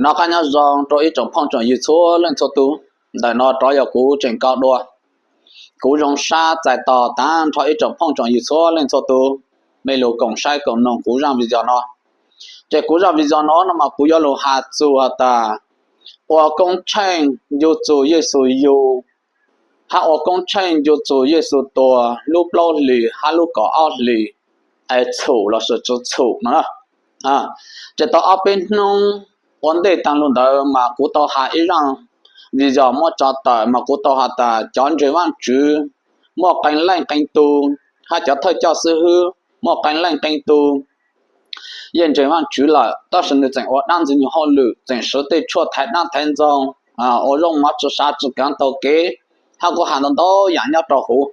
Noj qab nyob zoo rau ib tsoom phooj tsoom ywg txhua leej txhua tus. Ntawm no rov yog kuv tseem kawm dua. Kuv zoo sab txais tos tag nrho ib tsoom phooj tsoom ywg txhua leej txhua tus, mej lug koom saib koom noog kuv zaj video no. Ces kuv zaj video no no mas kuv yuav lug has txug has tas ua koob tsheej ncu txug Yexus yug, hab ua koob tsheej ncu txug Yexus tuag lub plaub hlis hab lub kaum ob hlis, es txhum los sis tsi txhum no. Ces tau ob peb hnub ua ntej taag lug ntawd mas kuv tau has ib zaj video muab tso tawm mas kuv tau has tas cov ntseeg Vaajtswv muaj qee leej qee tug, hab cov thawj coj xib hwb muaj qee leej qee tug yeej ntseeg Vaajtswv lawm, tab sis nws tseem ua dlaab ntxwg nyoog hauj lwm, tseem swv tej tshuaj thaiv dlaab thaiv ntxoog, ua zaub mov tsi sav tsi kaav taug kev, hab kuj has ntau ntau yaam nyob rau huv.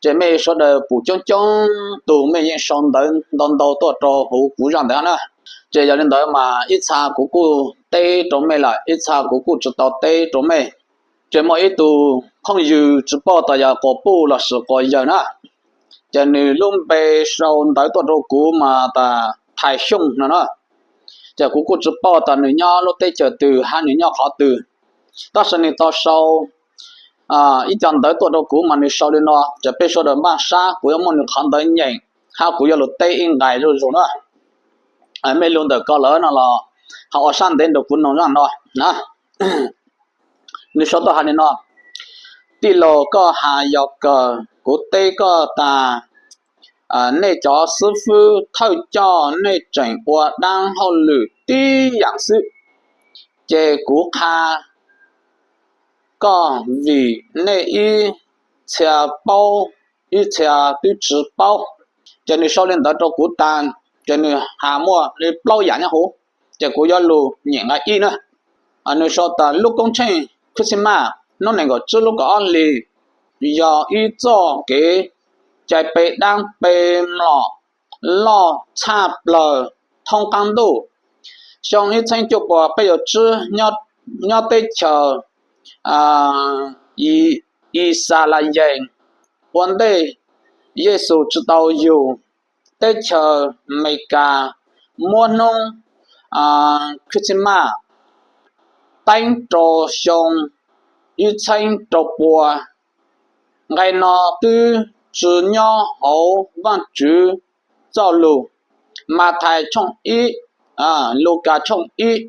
Ces mej sawv daws pum coob coob tug mej yeej sau ntawv ntau ntau tuaj rau huv kuv zaj ntawd na. Ces yog li ntawd mas ib txha kuv kuj teb rau mej lawm, ib txha kuv kuj tsi tau teb rau mej. Ces muaj ib tug phooj ywg tsi paub tas yog quas puj los sis quas yawg na, ces nws lub npe sau ntawv tuaj rau kuv mas tas Thais Xyooj no na. Ces kuv kuj tsi paub tas nws nyob lub teb chaws twg hab nws nyob qhov twg, tab sis nws tau sau ib co ntawv tuaj rau kuv mas nws sau li no, ces peb sawv daws npaj sab, kuv yuav muab nws qhov ntawv nyeem, hab kuv yuav lug teb ib nqai zuj zus na. Mej lug ntawm ko lawm no los ho ua sab ntev nrug kuv noog zaj no na. Nws sau tuaj has li no: Tij laug, koj has yog kawg, kuv teb koj tas, nej cov xib fwb thawj coj nej tseem ua dlaab hauj lwm tib yaam xwb, ces kuv qha koj vim nej ib txhia paub, ib txhia twb tsi paub. Ces nws sau li ntawd rau kuv tas, ces nws has muaj li plaub yaam nyob huv, ces kuv yuav lug nyeem nqai ib na. Nws sau tas lub koob tsheej Christmas hnub nees nkaum tsib lub kaum ob hlis yog ib txoj kev cai pe dlaab pe mlom loj tshaj plawg thoob qaab ntuj. Xyoo ib txheeb cuaj puas peb caug tsib nyob teb chaws Yixalayees, ua ntej Yexus tsi tau yug, teb chaws Amelikas muab hnub Christmas teeb rau xyoo ib txheeb rau pua. Nqai no twb tsi nyob hauv Vaajtswv txoj lug. Mathais tshooj ib, Lukas tshooj ib.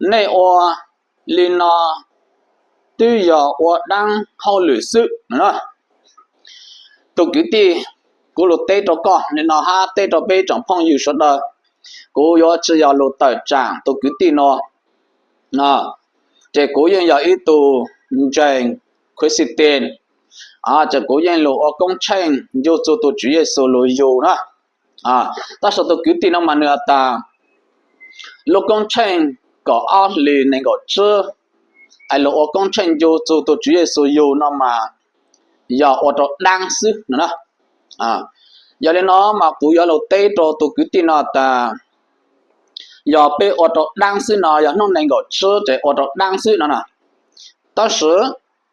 Nej ua li no twb yog ua dlaab hauj lwm xwb. Tus kwv tij, kuv lug teb rau koj li no hab teb rau peb tsoom phooj ywg sawv daws, kuv yuav tsi yog lug tawm tsaam tus kwv tij no. Ces kuv yeej yog ib tug ntseeg Christian, ces kuv yeej lug ua koob tsheej ncu txug tus Tswv Yexus lug yug na. Tab sis tus kwv tij no mas nws has tas lub koob tsheej kaum ob hlis nees nkaum tsib es lug ua koob tsheej ncu txug tus Tswv Yexus yug no mas yog ua rau dlaab xwb no na. Yog li no mas kuv yuav lug teb rau tus kwv tij no tas yog peb ua rau dlaab xwb no yog hnub nees nkaum tsib ces ua rau dlaab xwb no na. Tab sis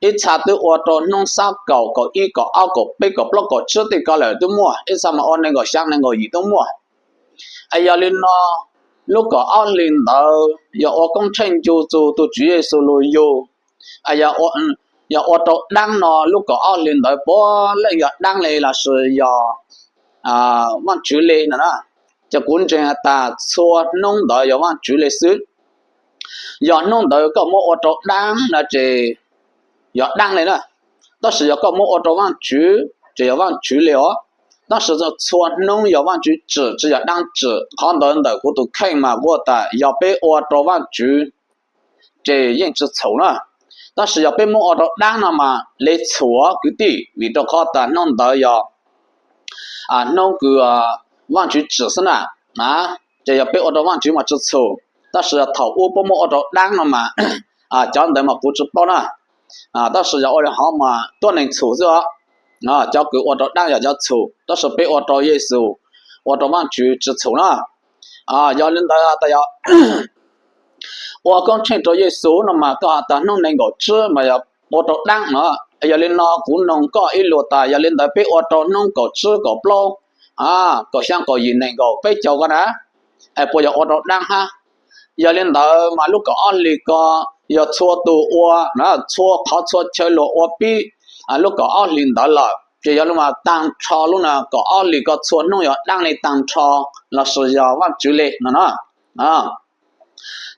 ib txha twb ua rau hnub sab kaum, kaum ib, kaum ob, kaum peb, kaum plaub, kaum tsib tej ko lawm twb muaj, ib txha mas ua nees nkaum xyaa nees nkaum yim twb muaj. Es yog li no lub kaum ob hlis ntawd yog ua koob tsheej ncu txug tus Tswv Yexus lug yug, yog ua rau dlaab no lub kaum ob hlis ntawd puav leej yog dlaab le los sis yog Vaajtswv le no na. Ces kuv ntseeg has tas txhua hnub ntawd yog Vaajtswv le xwb. Yog hnub ntawd koj muab ua rau dlaab no ces yog dlaab le na. Tab sis yog koj muab ua rau Vaajtswv ces yog Vaajtswv le os. Tab sis txhua hnub yog Vaajtswv tsim tsi yog dlaab tsim. Qhov ntawd ntawm kuv tus kheej mas kuv tas yog peb ua rau Vaajtswv ces yeej tsi txhum na. Tab sis yog peb muab ua rau dlaab no mas le txhum kwv tij, vim rau qhov tas hnub ntawd yog hnub kws Vaajtswv tsim xwb na. Ces yog peb ua rau Vaajtswv mas tsi txhum. Tab sis yog thaum ub puab muab ua rau dlaab no mas cov ntawd mas kuv tsi paub na. Tab sis yog ua li hov mas tuab neeg txhum xwb os. Cov kws ua rau dlaab yog cov txhum, tab sis peb ua rau Yexus, ua rau Vaajtswv tsi txhum na. Yog li ntawd tas yog ua koob tsheej rau Yexus no mas koj has tas hnub nees nkaum tsib mas yog ua rau dlaab no. Yog li no kuv noog koj ib lus tas yog li ntawd peb ua rau hnub kaum tsib, kaum plaub, kaum xyaa, kaum yim, nees nkaum, peb caug ko na, es puas yog ua rau dlaab hab? Yog li ntawd mas lub kaum ob hlis ko yog txhua tus ua, txhua qhov txhua chaw luag ua pib lub kaum ob hlis ntawd lawm ces yog li mas tag nrho lub kaum ob hlis ko txhua hnub yog dab li tag nrho lossis yog Vajtswv li no na.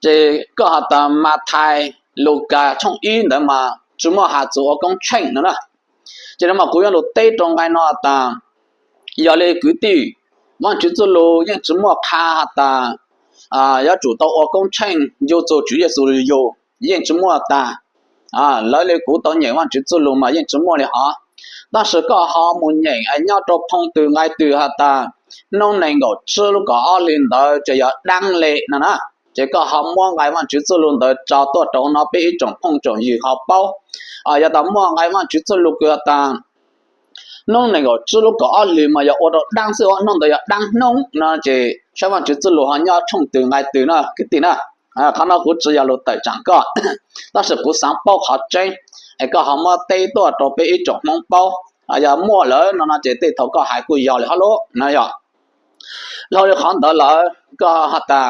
Ces koj has tas Mathais, Lukas tshooj ib ntawd mas tsis muaj has txug ua koob tsheej no na. Ces no mas kuv yuav lug teb rau nqai no tas, yog li kwv tij, Vajtswv txuj lug yeej tsis muaj qha has tas yuav tsum tau ua koob tsheej yug txug Tswv Yexus yug, yeej tsis muaj tas. Lawv li kuv tau nyeem Vajtswv txuj lug mas yeej tsis muaj li hov. Tab sis koj ho mus nyeem nyob rau phoo twg nqai twg has tas hnub nees nkaum tsib lub kaum ob hlis ntawd ces yog dab li no na. Ces koj ho muab nqai Vajtswv txuj lug ntawd tso tuaj rau no peb ib tsoom phooj tsoom ywg ho paub. Yog tas muaj nqai Vajtswv txuj lug kws has tas hnub nees nkaum tsib lub kaum ob hlis mas yog ua rau dab xwb, hnub ntawd yog dab hnub no ces saib Vajtswv txuj lug ho nyob tshooj twg nqai twg na kwv tij na. Qhov no kuv tsis yog lug tawm tsaam koj, tab sis kuv xaav paub qhov tseeb, es koj ho muab teb tuaj rau peb ib tsoom Hmoob paub. Yog muaj lawm no no ces tej thaum koj hais kuj yog li hov lawm no yog. Dhau li qhov ntawd lawm koj has tas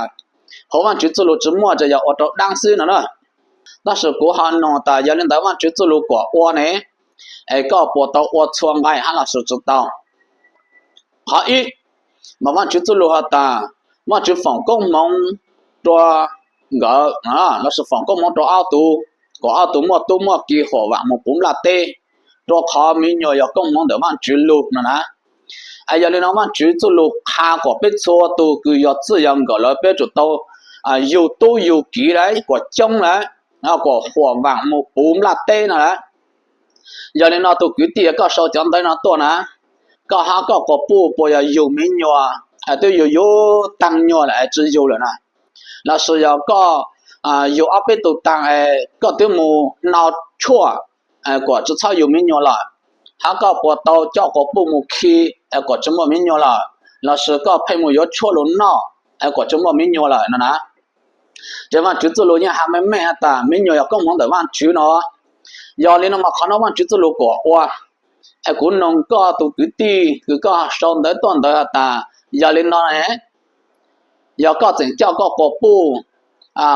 hauv Vajtswv txuj lug tsis muaj, ces yog ua rau dab xwb no na. Tab sis kuv ho nug tas yog li ntawd Vajtswv txuj lug kuas ua ne, es koj puas tau ua txhua nqai hab lossis tsis tau? Qhov ib, mas Vajtswv txuj lug has tas Vajtswv foom koob hmoov rua nkawd, lossis foom koob hmoov rau ob tug, kom ob tug muaj tub muaj ki huam vam mus puv nplaj teb, rua qhov me nyuam yog koob hmoov ntawm Vajtswv lug no na. Es yog li no Vajtswv txuj lug qha kom peb txhua tug kws yog txij yog nkawm lawm peb tsum tau yug tub yug ki lawm, kom coob lawm, kom huam vam mus puv nplaj teb no lawm. Yog li no tus kwv tij koj sau cov ntawv no tuaj na, koj hab koj quas puj puas yog yug me nyuam, twb yug yug taag nyuag lawm es tsis yug lawm na? Lossis yog koj yug ob peb tug taag es koj twb mus hno tshuaj kom tsis txhob yug me nyuam lawm, hab koj puas tau coj quas puj mus khi kom tsis muaj me nyuam lawm, lossis koj pheej mus yuav tshuaj lug noj kom tsis muaj me nyuam lawm no na? Ces Vajtswv txuj lug yeej has meej meej has tas me nyuam yog koob hmoov ntawm Vajtswv no. Yog li no mas qhov no Vajtswv txuj lug kom ua. Es kuv noog koj tus kwv tij kws koj sau ntawv tuaj ntawd has tas yog li no ne, yog koj tseem coj koj quas puj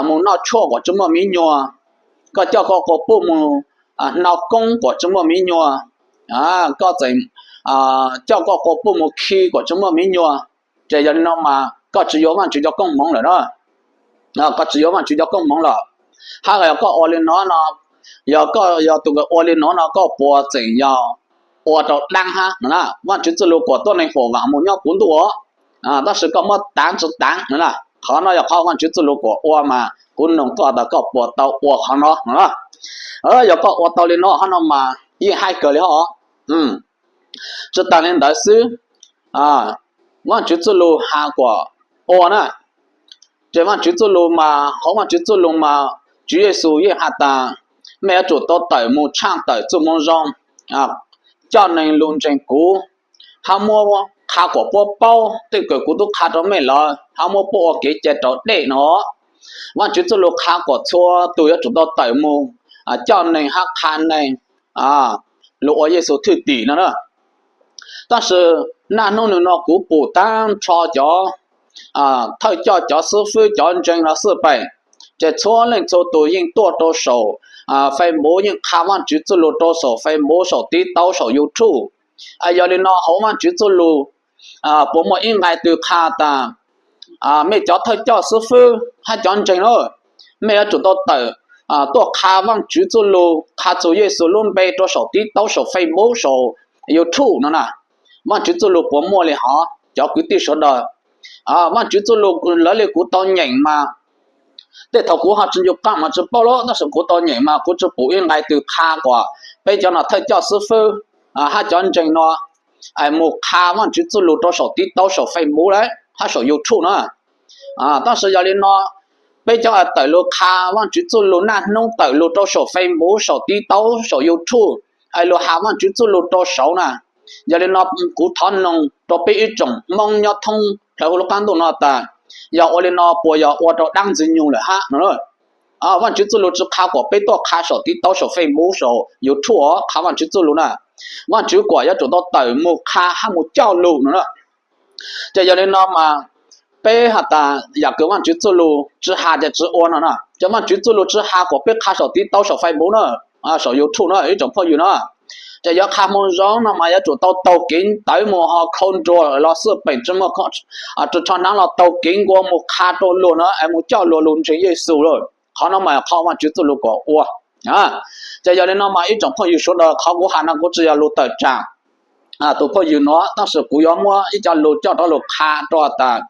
mus noj tshuaj kom tsis muaj me nyuam, koj coj koj quas puj mus hno koob kom tsis muaj me nyuam, koj tseem coj koj quas puj mus khi kom tsis muaj me nyuam, ces yog li no mas koj tsis yuav Vajtswv cov koob hmoov lawm na. Koj tsis yuav Vajtswv cov koob hmoov lawm. Hab yog koj ua li no no, yog koj yog tus kws ua li no no koj puas tseem yog ua rau dab hab no na? Vajtswv txuj lug kom tuab neeg huam vam mus nyob puv ntuj os, tab sis koj muab taav tsis taav no na. Qhov no yog qhov Vajtswv txuj lug kom ua mas kuv noog koj tas koj puas tau ua qhov no no na. Yog koj ua tau li no hov no mas yeej haib kawg li hov. Tsis taag li ntawd xwb, Vajtswv txuj lug has kom ua na. Ces Vajtswv txuj lug mas, hauv Vajtswv txuj lug mas Tswv Yexus yeej has tas mej yuav tsum tau tawm mus tshaj tawm txuj moo zoo, coj neeg lug ntseeg kuv, hab muab qha kom puab paub tej kws kuv tub qha rau mej lawm, hab muab puab ua kev cai raus dej no. Vajtswv txuj lug qha kom txhua tug yuav tsum tau tawm mus coj neeg hab qha neeg lug ua Yexus thwj tim no na. Tab sis naj hnub nwg no kuv pum taag nrho cov thawj coj, cov xib fwb, cov ntseeg no xwb pem, ces txhua leej txhua tug yeej tuaj rau saum Facebook yeej qha Vajtswv txuj lug rau saum Facebook, saum TikTok, saum YouTube. Yog li no hauv Vajtswv txuj lug puas muaj ib nqai twg qha tas mej cov thawj coj xib fwb hab cov ntseeg na, mej yuav tsum tau tawm tuaj qha Vajtswv txuj lug, qha txug Yexus lub npe rau saum TikTok, saum Facebook, saum YouTube no na? Vajtswv txuj lug puas muaj li hov cov kwv tij sawv daws? Vajtswv txuj lug lawv li kuv tau nyeem mas, tej thaum kuv ho tsis ncu qaab mas tsis paub lawm, tab sis kuv tau nyeem mas kuv tsis pum ib nqai twg qha kom peb cov no thawj coj xib fwb hab cov ntseeg no mus qha Vajtswv txuj lug rau saum TikTok, saum Facebook lawm hab saum YouTube na. Tab sis yog li no, peb cov tawm lug qha Vajtswv txuj lug naj hnub tawm lug rau saum Facebook, saum TikTok, saum YouTube, es lug has Vajtswv txuj lug rau saud na. Yog li no kuv thov noog rau peb ib tsoom Hmoob nyob thoob plawg huv lub qab ntuj no tas yog ua li no puas yog ua rau dab ntxwg nyoog lawm hab no? Vajtswv txuj lug tsis qha kom peb tuaj qha saum TikTok, saum Facebook, saum YouTube os, qha Vajtswv txuj lug na. Vajtswv kom yuav tsum tau tawm mus qha hab mus coj lug no na. Ces yog li no mas peb has tas yam kws Vaajtswv txuj lug tsi has ces tsi ua no na, ces Vaajtswv txuj lug tsi has kuas peb qha saum tiv tauv saum Facebook na, saum YouTube na ib tsoom phooj ywg na. Ces yuav qha hmoo zoo no mas yuav tsum tau taug kev tawv mus ho khau nruas los xwb, peem tsi muaj rua tsho hnav los taug kev nkaus mus qha rua luag na, es mus coj luag lug ntseeg Yexus lawm. Qhov no mas qhov Vaajtswv txuj lug kom ua. Ces yog li no mas ib tsoom phooj ywg sawv daws, qhov kuv has no kuv tsi yog lug tawm tsaam tus phooj ywg nuav, tab sis kuv yuav muab ib co lug coj rov lug qha rua tas,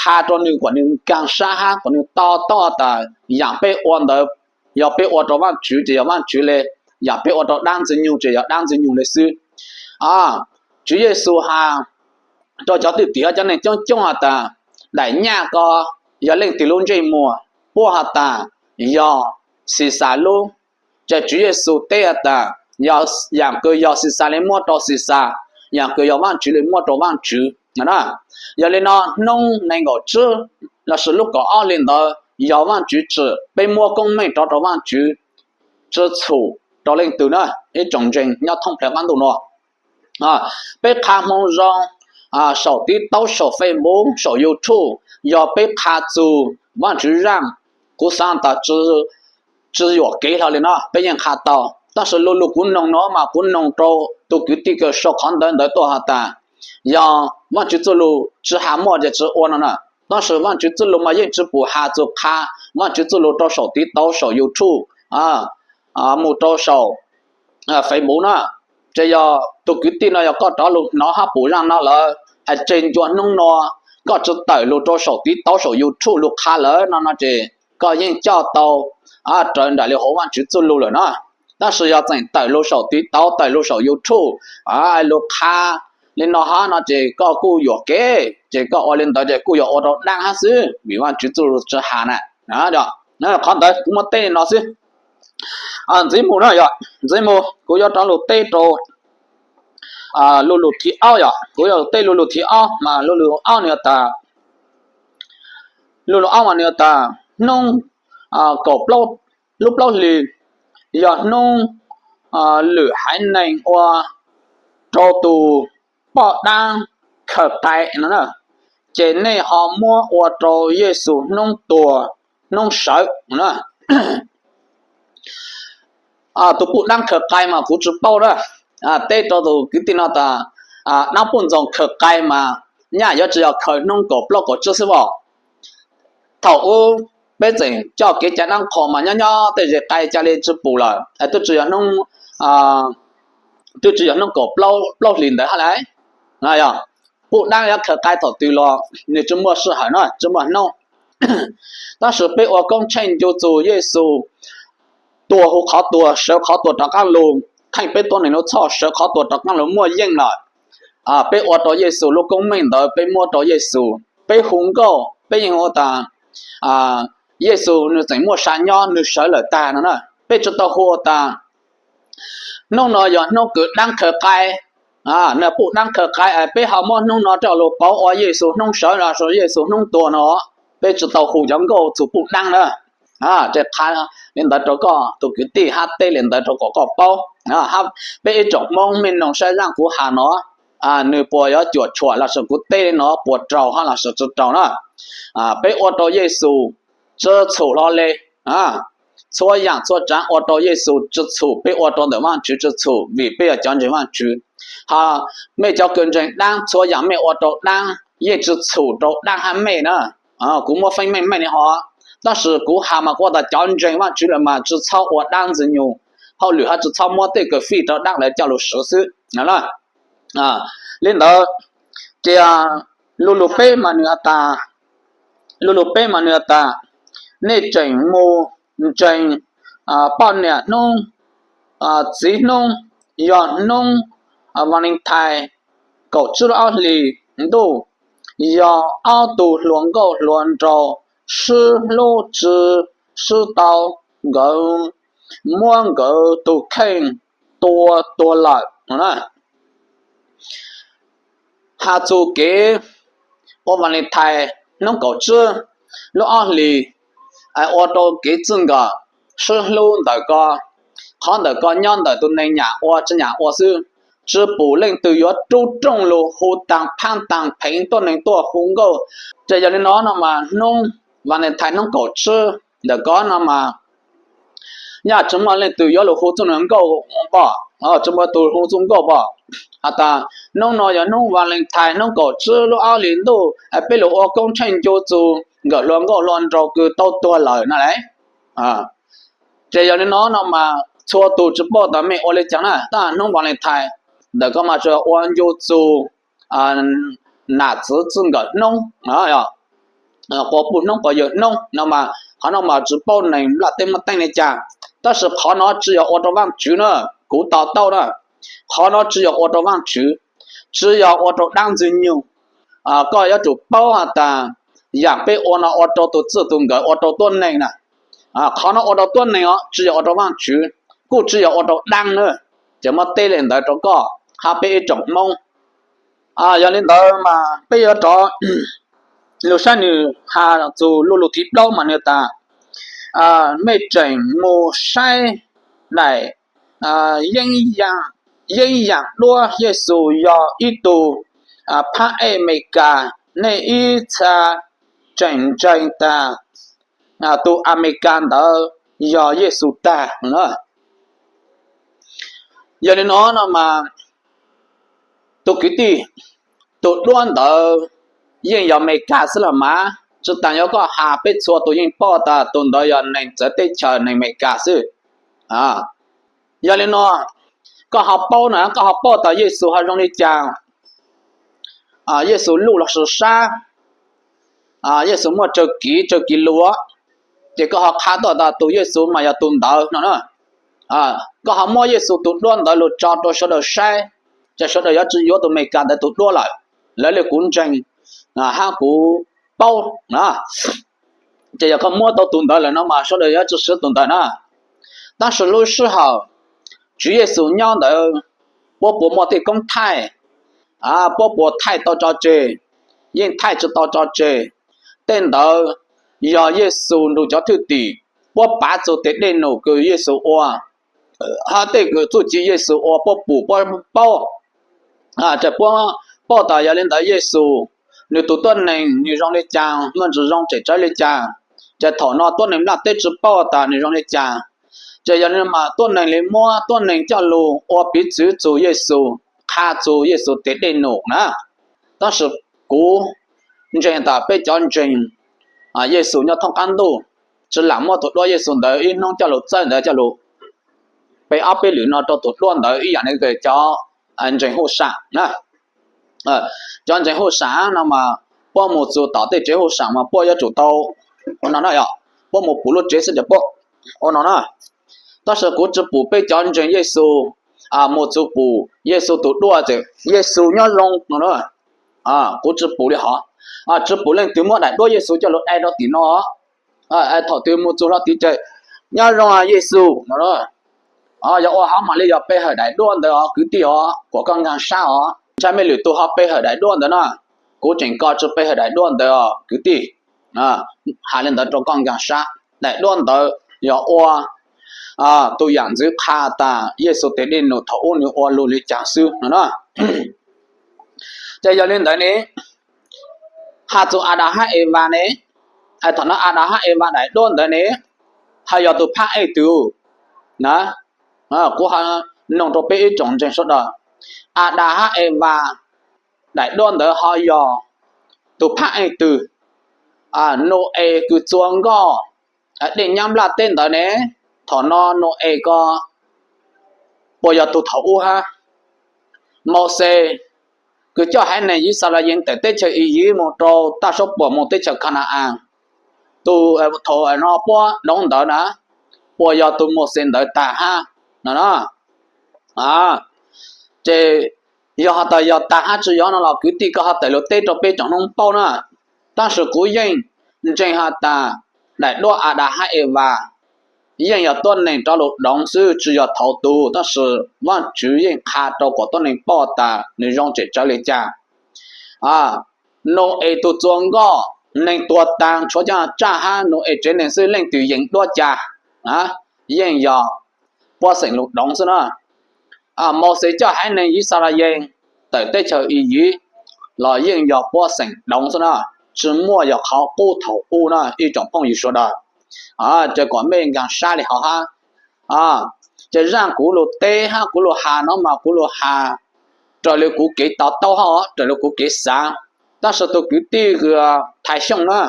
qha rua nwg kuas nwg nkaag sab hab kuas nwg to taub tas yam peb ua ntawd, yog peb ua rua Vaajtswv ces yog Vaajtswv le, yam peb ua rua dlaab Ntxwg Nyoog ces yog dlaab Ntxwg Nyoog le xwb. Tswv Yexus has rua cov thwj tim hab cov neeg coob coob has tas, daim nyaj ko yog leej twg lub ntsej muag? Puab has tas yog Xixas lub. Ces Tswv Yexus teb has tas, yog yam kws yog Xixas le muab rua Xixas, yam kws yog Vaajtswv le muab rua Vaajtswv. Yog li no hnub nees nkaum tsib lossis lub kaum ob hli ntawd yog Vaajtswv tsim, peb muab koob meej rov rua Vaajtswv, tsi txhum rua leej twg na, ib tsoom ntseeg nyob thoob plawg qab ntuj nuav. Peb qha hmoo zoo saum tiv tauv saum Facebook saum YouTube, yog peb qha txug Vaajtswv zaaj, kuv xaav tas tsi yuam kev hlo li no peb yeej qha tau. Tab sis lu lug kuv noog no mas kuv noog rua tug kwv tij kws sau qhov ntawv ntawd tuaj has tas, yog Vaajtswv txuj lug tsi has muaj ces tsi ua no na. Tab sis Vaajtswv txuj lug mas yeej tsi pum has txug qha Vaajtswv txuj lug rua saum tiv tauv saum YouTube mus rua saum Facebook na. Ces yog tug kwv tij no yog koj rov lug hnov hab pum zaaj no lawm, hais tseg ncua hnub no koj tsi tawm lug rua saum tiv tauv saum YouTube lug qha lawm no no ces koj yeej coj tau raws nraim li hauv Vaajtswv txuj lug lawm na. Tab sis yog tseem tawm lug saum tiv tauv tawm lug saum YouTube lug qha li no hab no ces koj kuj yuam kev, ces koj ua li ntawd ces kuj yuav ua rua dlaab hab xwb vim Vaajtswv txuj lug tsi has na. Qhov ntawd kuv muab teb li no xwb. Ntxiv mus na, yog ntxiv mus kuv yuav rov lug teb rua lu lug thib ob, yog kuv yuav teb lu lug thib ob mas lu lug ob nwg has tas, lu lug ob mas nwg has tas hnub kaum plaub, lub plaub hlis yog hnub lwm haiv neeg ua rua tug poj dlaab khaws qai no, ces nej ho muab ua rua Yexus hnub tuag hnub sawv. Tug poj dlaab khaws qai mas kuv tsi paub na, teb rua tug kwv tij no tas, dlaab poj ntxoog khaws qai mas nyaj yuav tsi yog khaws hnub kaum plaub kaum tsib xwb as. Thaum ub peb tseem coj kev cai dlaab qhuas mas nyob nyob tej zes qai ca le tsi pum lawm, twb tsi yog hnub, twb tsi yog hnub kaum plaub hlis ntawd hab lauj. Yog poj dlaab yuav khaws qai thaum twg los nwg tsi muaj sij hawm na, tsi muaj hnub. Tab sis peb ua koob tsheej ncu txug Yexus tuag hu qhov tuag sawv qhov tuag rov qaab lug, theej peb tuab neeg lub txhoj sawv qhov tuag rov qaab lug muaj yeej lawm. Peb ua rua Yexus lub koob meej ntawd, peb muab rua Yexus, peb hu nkauj, peb yeej hu tas Yexus nwg tseem muaj sa nyob, nwg sawv lawm tag no na. Peb tsi tau hu tas hnub no yog hnub kws dlaab khaws qai, poj dlaab khaws qai, peb ho muab hnub no coj lug pauv ua Yexus hnub sawv los sis Yexus hnub tuag no. Peb tsi tau hu cov nkauj txug poj dlaab na. Ces qha li ntawd rua koj tug kwv tij hab teb li ntawd rua kom koj paub. Peb ib tsoom Moob mej noog saib zaaj kuv has no, nwg puas yuav cuam tshuam los sis kuv teb li no puas raug hab los sis tsi raug na. Peb ua rua Yexus tsi txhum hlo le. Txhua yaam txhua tsaav ua rua Yexus tsi txhum, peb ua rua ntawm Vaajtswv tsi txhum vim peb yog cov ntseeg Vaajtswv. Ho mej cov kws ntseeg dlaab, txhua yaam mej ua rua dlaab yeej tsi txhum rua dlaab hab mej na. Kuv muab feeb meej meej li hov, tab sis kuv has mas kuv tas cov ntseeg Vaajtswv lawm mas tsi txhob ua dlaab Ntxwg Nyoog, hauj lwm hab tsi txhob muab tej kws fij rua dlaab lawm coj lug swv xwb. Li ntawd, ces lu lug peb mas nwg has tas, lu lug peb mas nwg has tas, nej tseem mus ntseeg poj niam hnub, txiv hnub, yog hnub Valentine kaum tsib lub ob hlis ntuj, yog ob tug hluas nkauj hluas nraug sib hlub tsi sib tau, nkawd muab nkawd tug kheej tua tuag lawm no na. Has txug kev ua Valentine hnub kaum tsib lub ob hlis, ua rua kev txij nkawm sib hlub ntawm ko, qhov ntawm ko nyob ntawm tug neeg nyam ua tsi nyam ua xwb. tsi pum leej twg yuav rub rooj lug hu taag phaab taag pheev tuab neeg tuaj hu nkauj. Ces yog li no no mas hnub Valentine hnub kaum tsib ntawm ko no mas nyaj tsi muaj leej twg yuav lug hu txuj nkauj pom, tsi muaj tug hu txuj nkauj pom. Has tas hnub no yog hnub Valentine hnub kaum tsib lub ob hlis ntuj, peb lug ua koob tsheej ncu txug nkawm hluas nkauj hluas nraug kws tau tuag lawm na lawm. Ces yog li no no mas txhua tug tsi paub tas mej ua li caag na, tab hnub Valentine ntawm ko mas tsuas ua ncu txug nam txiv txij nkawm hnub, quas puj hnub quas yawg hnub no mas qhov no mas tsi paub neeg nplaj teb muab teeb li cas. Tab sis qhov no tsi yog ua rau Vaajtswv na, kuv to taub na, qhov no tsi yog ua rau Vaajtswv, tsi yog ua rau dlaab Ntxwg Nyoog. Koj yuav tsum paub has tas yaam peb ua no ua rau tug txij tug nkawm, ua rau tuab neeg na. Qhov no ua rau tuab neeg os, tsi yog ua rau Vaajtswv, kuj tsi yog ua rau dlaab na. Ces muab teb li ntawd rau koj hab peb ib tsoom Hmoob. Yog li ntawd mas peb yuav rov lug saib nwg has txug lu lug thib plaub mas nwg tas, mej tseem mus saib daim yeeb yaam duab Yexus yog ib tug phab ej Amelikas, nej ib txha tseem ntseeg tas tug Amelikas ntawd yog Yexus tag. Yog li no no mas tus kwv tij, tus duab ntawd yeej yog Amelikas xwb los mas, tsi taag yuav koj has peb txhua tus yeej paub tas tus ntawd yog neeg txawv teb chaws neeg Amelikas xwb. Yog li no koj ho paub na, koj ho paub tas Yexus ho zoo li cas, Yexus luj los sis sab, Yexus muaj tsawg kiv tsawg kiv lug, ces koj ho qha tuaj tas tus Yexus mas yog tus ntawd no na. Koj ho muab Yexus tus duab ntawd lug tso rau sawv daws saib, ces sawv daws yuav tsi yuav tus Amelikas ntawd tus duab lawm. Lawv li kuv ntseeg hab kuv paub na, ces yog koj muab tau tus ntawd lawm no mas sawv daws yuav tsi siv tus ntawd na. Tab sis lub sij hawm Tswv Yexus nyob ntawd, puab puas muaj tej koob thaij, puab puas thaij tau tso tseg? Yeej thaij tsi tau tso tseg. Tej ntawd yog Yexus nrug cov thwj tim puab pav txug tes dej num kws Yexus ua, hab tej kws txuj ci Yexus ua puab pum puab paub. Ces puab paub tas yog li ntawd Yexus, nwg tus tuab neeg nwg zoo li cas, muaj ntsis zoo tseem tsawv li cas. Ces thaum no tuab neeg nplaj teb tsi paub tas nwg zoo li cas. Ces yog li mas tuab neeg li muab tuab neeg coj lug ua piv txwv txug Yexus, qha txug Yexus tes dej num na. Tab sis kuv ntseeg tas peb cov ntseeg Yexus nyob thoob qab ntuj tsi lam muab tus duab Yexus ntawd ib hnub coj lug txawb ntawd coj lug pe ob peb lwm no rau tus duab ntawd ib yaam le cov ntseeg huj sam na. Cov ntseeg huj sam no mas puab mus txug tom tej tsev huj sam mas puab yuav tsum tau ua no na, puab mus pum lub tsev xwb ces puab ua no na. Tab sis kuv tsi pum peb cov ntseeg Yexus mus txug pum Yexus tus duab txawm Yexus nyob zoo no na. Kuv tsi pum li hov, tsi pum leej twg muab daim duab Yexus coj lug dai rau tim no. Thaum twg mus txug hlo tid ces nyob zoo Yexus no. Yog ua hov mam li yog pe hawm daim duab ntawd os kwv tij os, kuas koj nkaag sab os. Ntshai mej lwm tug ho pe hawm daim duab ntawd na, kuv tseem ko tsi pe hawm daim duab ntawd os kwv tij. Has li ntawd rau koj nkaag sab, daim duab ntawd yog ua tus yaam ntxwv qha tas Yexus tes dej num thaum ub nwg ua lug li cas xwb no na. Ces yog li ntawd ne, has txug Adas hab Evas ne, thaum no Adas hab Evas daim duab ntawd ne, ho yog tus phab ej twg na? Kuv ho noog rau peb ib tsoom ntseeg sawv daws, Adas hab Evas daim duab ntawd ho yog tus phab ej twg? Nau-es kws txua nkoj dlej nyab nplaj teb ntawd ne, thaum no Nau-es ko puas yog tug thaum ub hab? Mauxes kws coj haiv neeg Yixalayees tawm teb chaws Iziv moog rau tag suab puam moog teb chaws Khana-as, tus thaum no puab doov ntawd na, puas yog tus Mauxes ntawd tag hab no na? Ces yog has tas yog tag hab tsi yog no los kwv tij koj ho tawm lug teb rau peb tsoom Hmoob paub na. Tab sis kuv yeej ntseeg has tas daim duab Adas hab Evas yeej yog tuab neeg rov lug doov xwb tsi yog thaud tug, tab sis Vaajtswv yeej qha rau kuas tuab neeg paub tas nwg zoo tseem tsawv li cas. Nau-es tug txua nkoj, neeg tuag taag tshuav cov tsaj hab Nau-es tsev neeg xwb leej twg yeem duab cas, yeej yog puab xeem lug doov xwb na. Mauxes coj haiv neeg Yixalayees tawm teb chaws Iziv los yeej yog puab xeem Doov xwb na, tsis muaj yog qhov qub thaum ub na ib tsoom phooj ywg sawv daws. Ces kom mej nkaag sab le hov hab. Ces zaaj kuv lug teb hab kuv lug has no mas kuv lug has raws le kuv kev to taub hab, raws le kuv kev xaav. Tab sis tug kwv tij Thaj Xyooj na,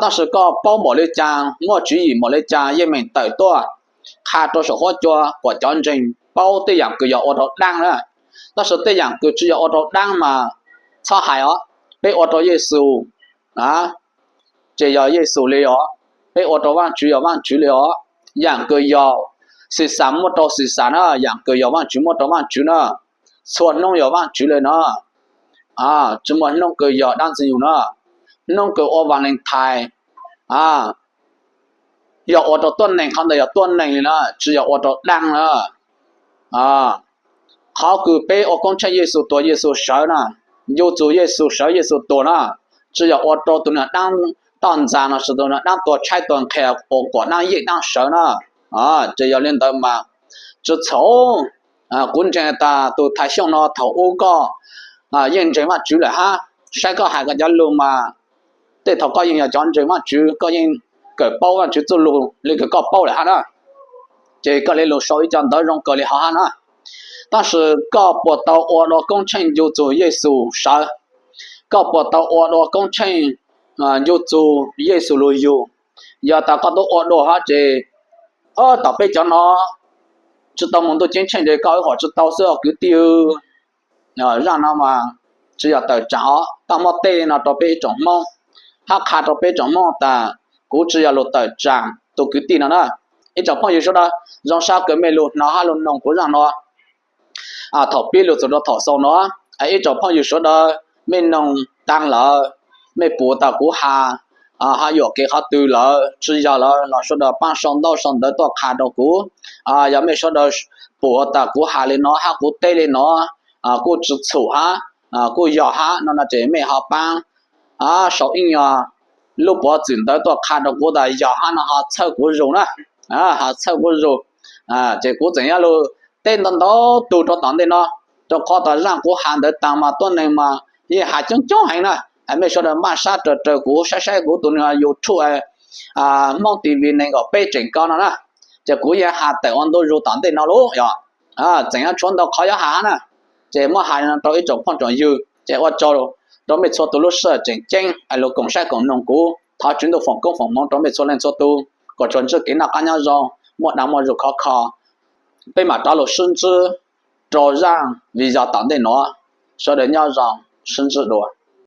tab sis koj paub npaum le caag, muaj tswv yim npaum le caag, yeej meem tawm tuaj qha rau saum huab cua kom cov ntseeg paub tej yaam kws yog ua rau daab na. Tab sis tej yaam kws tsi yog ua rau daab mas txhob hais os. Peb ua rau Yexus, ces yog Yexus le os. Peb ua rau Vaajtswv yog Vaajtswv le os. Yaam kws yog Xixas muab rau Xixas na, yaam kws yog Vaajtswv muab rau Vaajtswv na. Txhua nub yog Vaajtswv le no, tsi muaj nub kws yog daab ntxwg nyoog na. Nub kws ua Valentine yog ua rau tuab neeg, qhov ntawd yog tuab neeg le na, tsi yog ua rau daab na. Qhov kws peb ua koob tsheej Yexus tuag Yexus sawv na, ncu txug Yexus sawv Yexus tuag na, tsi yog ua rau tug niag daab toj ntxas no, tsi tug niag daab tuag tshaib tuag nqhis ua kom daab yeej daab sawv na. Ces yog le ntawd mas tsi txhaum. Kuv ntseeg tas tug Thaj Xyooj no thaum ub koj yeej ntseeg Vaajtswv lawm hab, saib koj has koj cov lug mas tej thaum koj yeej yog cov ntseeg Vaajtswv, koj yeej kawm paub Vaajtswv txuj lug le kws koj paub lawm hab na. Ces koj le lug sau ib co ntawv zoo kawg le hov hab na. Tab sis koj puas tau ua dua koob tsheej ncu txug Yexus sawv? Koj puas tau ua dua koob tsheej ncu txug Yexus lug yug? Yog tas koj tub ua dua hab ces, tom peb cov no tsi tau moog ntuj ceeb tsheej ces koj ib huam tsi tau xwb os kwv tij. Zaaj no mas tsi yog tawm tsaam os, koj muab teb le no rau peb ib tsoom Hmoob, hab qha rau peb tsoom Hmoob tas kuv tsi yog lug tawm tsaam tug kwv tij no na. Ib tsoom phooj ywg sawv daws, zoo sab kws mej lug hnov hab lug noog kuv zaaj no thaum pib lug txug rau thaum xaus no. Ib tsoom phooj ywg sawv daws, mej noog taag lawm, mej pum tas kuv has hab yuam kev qhov twg lawm, tsi yog lawm los sawv daws paab sau ntaub sau ntawv tuaj qha rau kuv. Yog mej sawv daws pum tas kuv has le no hab kuv teb le no kuj tsi txhum hab, kuj yog hab no no ces mej ho paab sau ib nyuag lub puav txwm ntawv tuaj qha rau kuv tas yog hab no ho txhawb kuv zug na, ho txhawb kuv zug. Ces kuv tseem yuav lug teb ntau ntau tug rau tom ntej no, rau qhov tas zaaj kuv has ntawd taag mas tuab neeg mas yeej has coob coob heev na. Mej sawv daws npaj sab raws raws kuv saib saib kuv tug YouTube Hmoob TV nees nkaum peb tseem ko no na, ces kuv yeej has tawm ua ntu zug tom ntej no lawm yog. Tseem yuav tshuav ntau qhov yuav has hab na, ces muab has rau ib tsoom phooj tsoom ywg ces ua tsaug rau mej txhua tug lub sij hawm tseem ceeb es lug koom saib koom noog kuv. Thov Tswv Ntuj foom koob foom hmoov rau mej txhua leej txhua tug kom tsuas ntsib kev noj qab nyob zoo, muaj dag muaj zug khov kho. Peb mam rov lug sib ntsib rau zaaj video tom ntej no. Sawv daws nyob zoo, sib ntsib dua.